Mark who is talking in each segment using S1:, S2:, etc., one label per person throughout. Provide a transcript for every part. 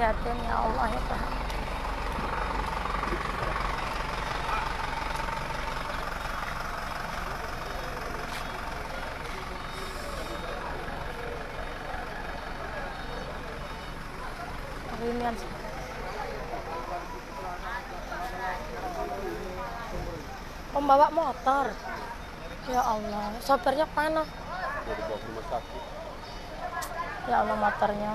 S1: Lihatin ya Allah ya Tuhan. Ini pembawa motor. Ya Allah, sopirnya mana?
S2: Dibawa ke rumah sakit.
S1: Ya Allah, motornya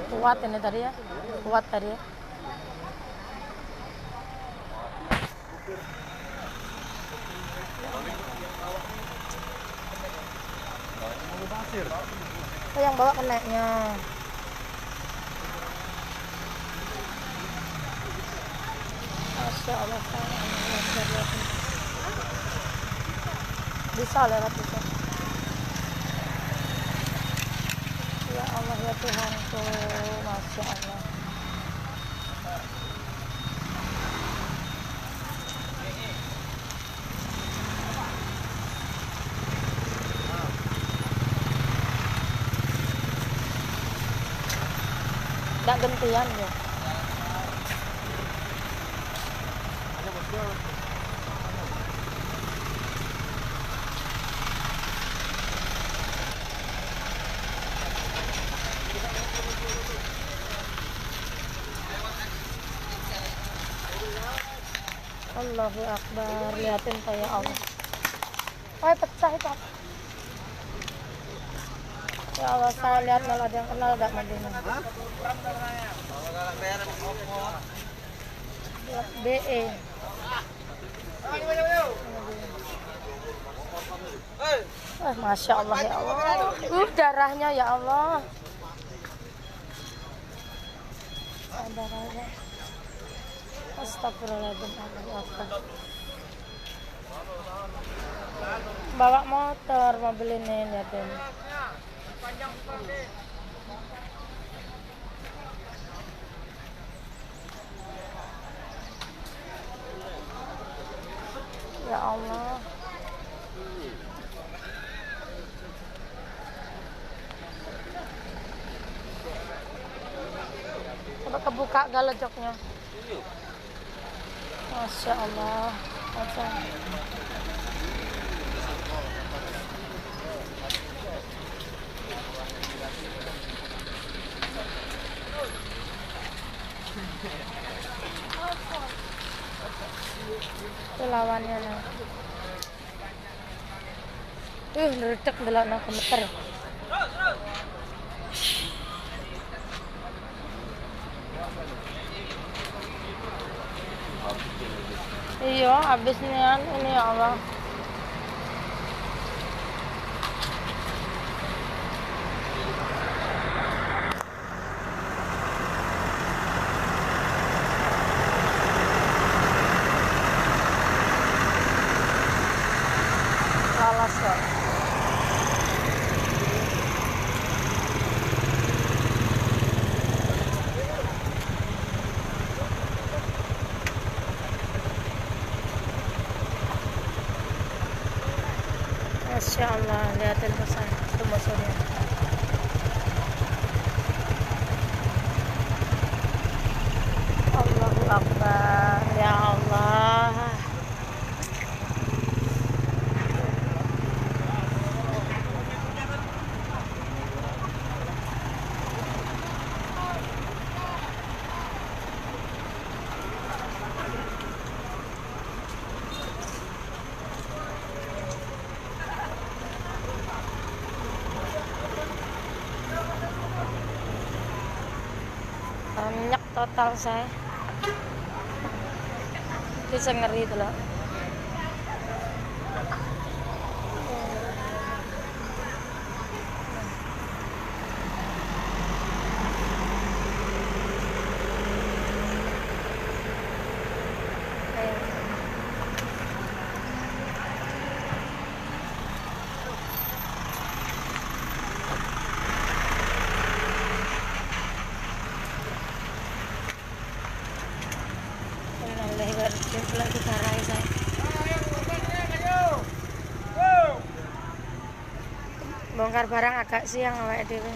S1: kuat ini tadi ya, kuat tadi ya. Oh, yang bawa keneknya. Masya Allah, bisa lewat bisa. Ya Allah ya Tuhanku, Masya Allah. Nggak gentian ya. Allahu Akbar, lihatin Pak ya Allah. Oh, pecah itu. Ya Allah, saya lihat malah ada yang kenal gak mobilnya. BE. Wah, Masya Allah ya Allah. Darahnya ya Allah. Darahnya. Astagfirullahaladzim. Bawa motor mobil ini lihatin. Ya Allah. Coba kebuka gak joknya. Masya Allah. Masya Allah. Itu lawannya nah. Ngeredek delok nang gemeter. Iya, habis nian ini ya Allah. Lalas ya. Masya Allah, lihatin pesan itu musuhnya. Allahu Akbar, ya Allah. Banyak total saya. Bisa ngeri itu loh. Lagi sarai saya. Bongkar barang agak siang awake dhewe.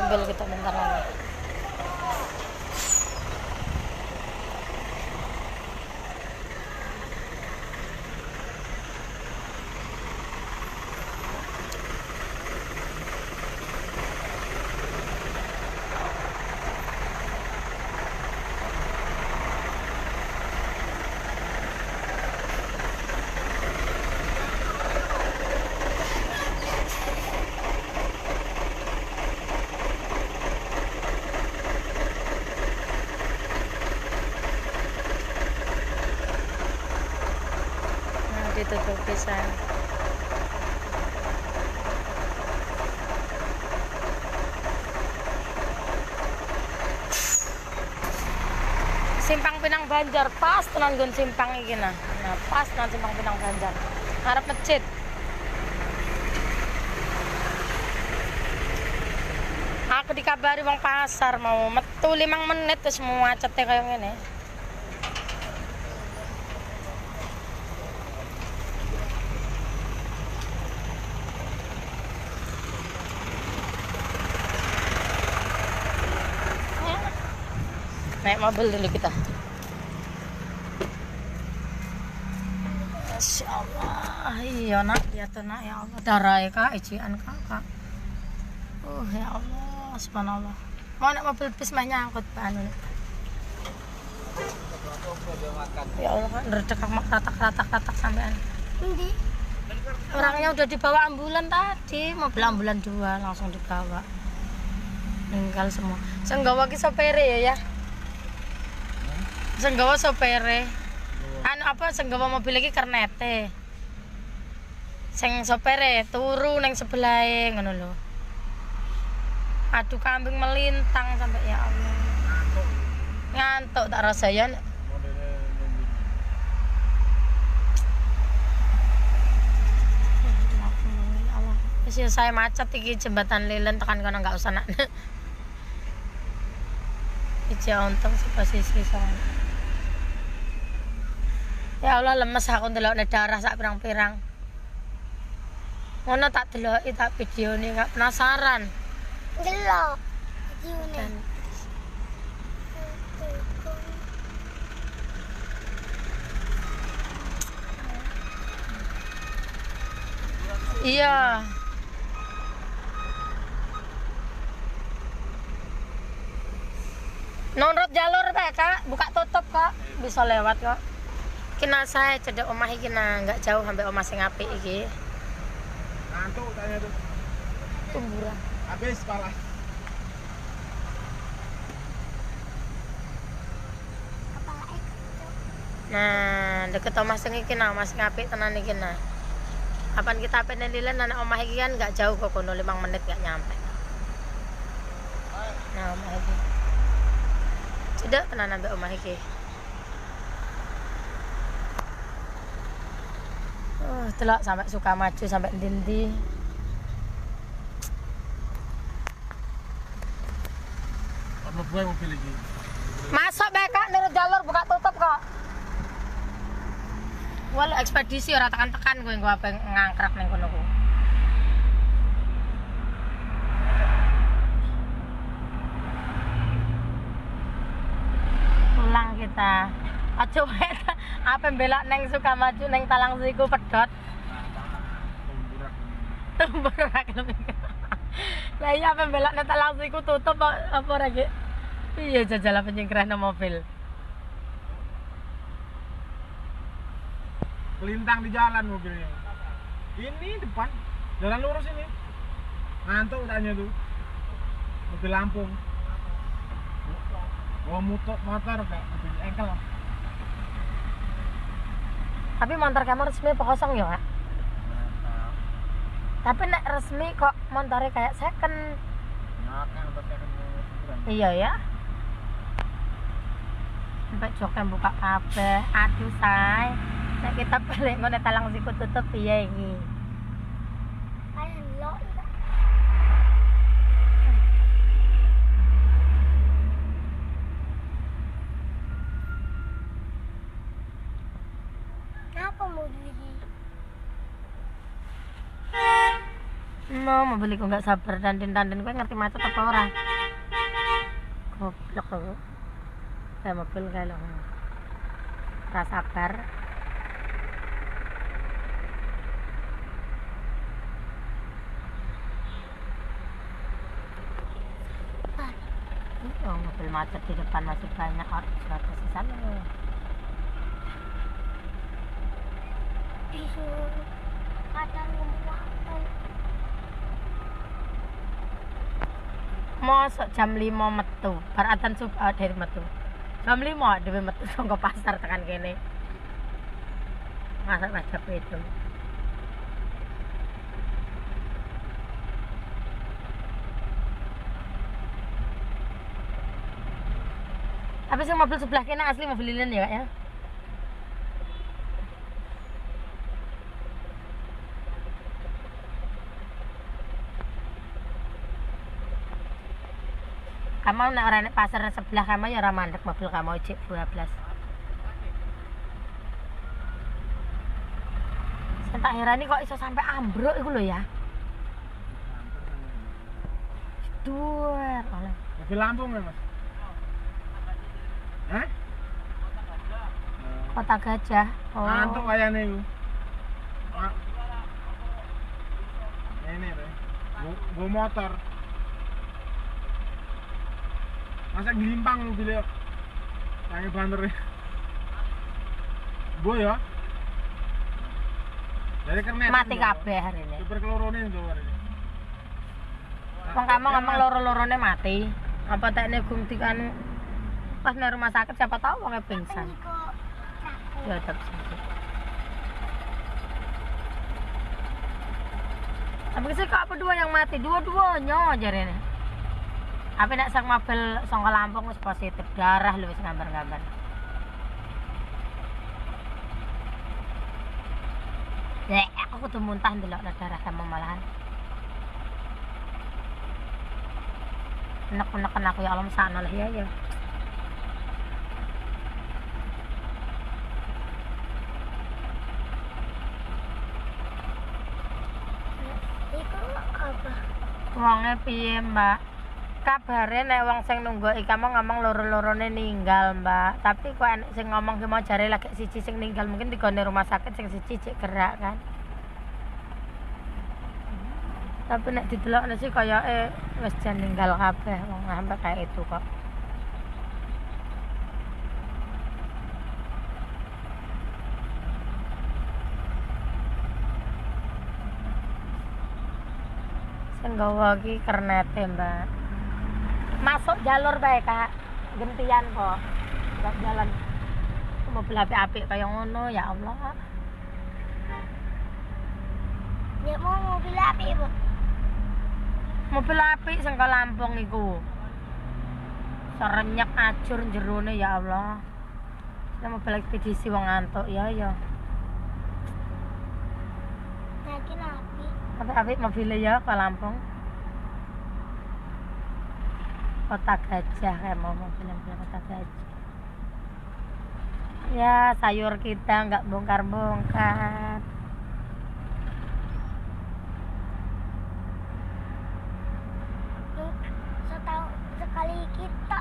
S1: Mobil kita bentar lagi. Ditutup pisan. Simpang Pinang Banjar pas tenan nggon simpang iki nah. Nah, pas tenan Simpang Pinang Banjar. Ngarep masjid. Aku dikabari wong pasar mau metu 5 menit terus macete kaya ngene. Naik mobil dulu kita. Masya Allah, iya nak, ya nak, ya Allah, darah kak, ijian kakak. Ya Allah, subhanallah. Mau naik mobil bis mah nyangkut anu. Ya Allah, kan redek ratak-ratak sampean. Endi? Orangnya udah dibawa ambulan tadi, mobil ambulan 2 langsung dibawa. Meninggal semua. Senggawa ki sopere ya ya. Senggawa sopere. Anu apa senggawa mobil iki kernete. Sing sopere turu ning sebelahe ngono lho. Aduh kambing melintang sampai ya Allah. Ngantuk. Ngantuk tak rasa ya. Allah. Wis saya macet iki jembatan Lelen tekan kono enggak usah nak. Iki untung seposisi soalnya. Ya Allah lemes aku ndelokne darah sak pirang-pirang. Ngono tak deloki tak videone gak penasaran.
S3: Delok videone.
S1: Iya. Nurut jalur Pak, Kak, buka tutup kok, bisa lewat kok. Kina saya cedek omah iki nah, enggak jauh sampai omah sing apik iki.
S4: Ngantuk tanya tuh.
S1: Tumburan.
S4: Habis kepala.
S1: Nah, deket omah sing iki nah, omah sing apik tenan iki nah. Kapan kita apene lilen anak omah iki kan enggak jauh kok kono 5 menit enggak nyampe. Nah, omah iki. Cedek tenan ambek omah iki. Delok sampai Sukamaju sampai ndi-ndi.
S4: Ono buah mobil iki.
S1: Masuk bae Kak, nurut jalur buka tutup kok. Wah, ekspedisi ora tekan-tekan kowe engko ape ngangkrak ning kono ku. Pulang kita. Aja wae ape mbelok neng Sukamaju neng Talang Siku pedhot. Tumburak lebih. Lah iya ape mbelok neng Talang Siku tutup apa ora iki? Piye jajal ape nyingkrehno mobil.
S4: Kelintang di jalan mobilnya. Ini depan jalan lurus ini. Ngantuk tanya tuh. Mobil Lampung. Bawa motor kayak mobil engkel.
S1: Tapi motor kamu resmi apa kosong ya, Kak? Tapi nek resmi kok motornya kayak second.
S4: Ya, kan motor second.
S1: Iya ya. Sampai joknya buka kabeh. Aduh say. Nek kita balik ngene talang siku tutup piye iki?
S3: Ayo ndelok. Kenapa mobil ini?
S1: No, mobil iku nggak sabar dandan-dandan kowe ngerti macet apa ora? Goblok aku. Kayak mobil kayak lho. Ora sabar. Oh, mobil macet di depan masih banyak orang di sana.
S3: Disuruh kadang ngomong.
S1: Mosok jam 5 metu, bar adzan subuh dari metu. Jam 5 dhewe metu saka pasar tekan kene. Masak wajah itu. Tapi sing mobil sebelah kene asli mobil lilin ya, Kak ya. Kamu nek ora nek pasar sebelah kamu ya ora mandek mobil kamu cek 12. Saya tak herani kok iso sampai ambruk iku lho ya. Duer oleh.
S4: Mobil Lampung ya, Mas? Hah?
S1: Kota Gajah. Oh.
S4: Ngantuk kayane iku. Ini lho. Nggo motor. Masa gelimpang mobilnya. Tangi banter. Bu ya. Dari kernet.
S1: Mati kabeh hari ini.
S4: Super kelorone itu hari ini.
S1: Wong kamu ngomong loro-lorone mati. Apa tekne gung dikanu pas nang rumah sakit siapa tahu wongnya pingsan. Ya tetap sakit. Tapi sih kok apa dua yang mati? Dua-duanya jarene. Apa nek sang mobil saka Lampung wis positif darah lho wis gambar-gambar. Lek aku kudu muntah ndelok darah kamu malahan. Enek-enekan aku ya Allah sakno lah ya ya.
S3: Iku apa?
S1: Wonge piye, Mbak? Kabare nek wong sing nunggoki kamu ngomong loro-lorone ninggal, Mbak. Tapi kok enek sing ngomong ki mau jare lagi siji sing ninggal mungkin digone rumah sakit sing siji cek gerak kan. Tapi nek didelokne sih kayake wis jan ninggal kabeh wong sampe kayak itu kok. Sing nggawa iki kernete, Mbak. Masuk jalur bae, Kak. Gentian kok. Enggak jalan. Mobil apik-apik kaya ngono, ya Allah.
S3: Ya mau mobil apik, Bu.
S1: Mobil apik sing ke Lampung iku. Serenyek ajur jerone ya Allah. Ini mobil ekspedisi wong ngantuk ya ya.
S3: Yakin apik.
S1: Apik-apik mobilnya ya ke Lampung. Kota Gajah kayak mau mobil Kota Gajah. Ya sayur kita nggak bongkar-bongkar.
S3: Sekali kita.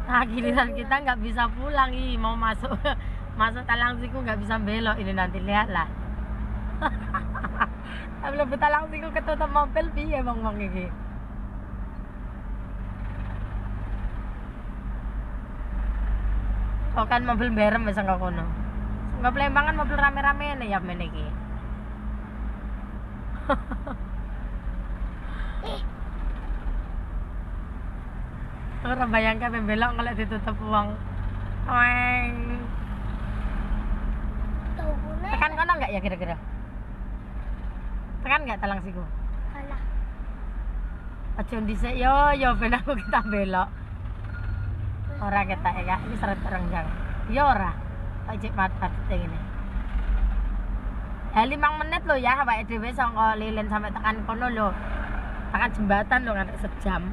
S1: Nah, giliran kita nggak bisa pulang ih, mau masuk masuk Talang Siku nggak bisa belok ini nanti lihatlah. Tapi lebih Talang Siku ketutup mobil piye wong-wong iki. Kok kan mobil berem wis engko kono. Engko Plembangan mobil rame-rame ne ya men iki. Ora bayangke belok ngelek ditutup wong. Weng. Tekan kono enggak ya kira-kira? Tekan enggak Talang Siku?
S3: Kalah.
S1: Aja dhisik yo yo ben aku kita belok. Ora ketok ya, iki seret renggang. Ya ora. Aja mat-mat ngene. Ya 5 menit lho ya awake dhewe saka lilin sampai tekan kono lho. Tekan jembatan lho nganti sejam.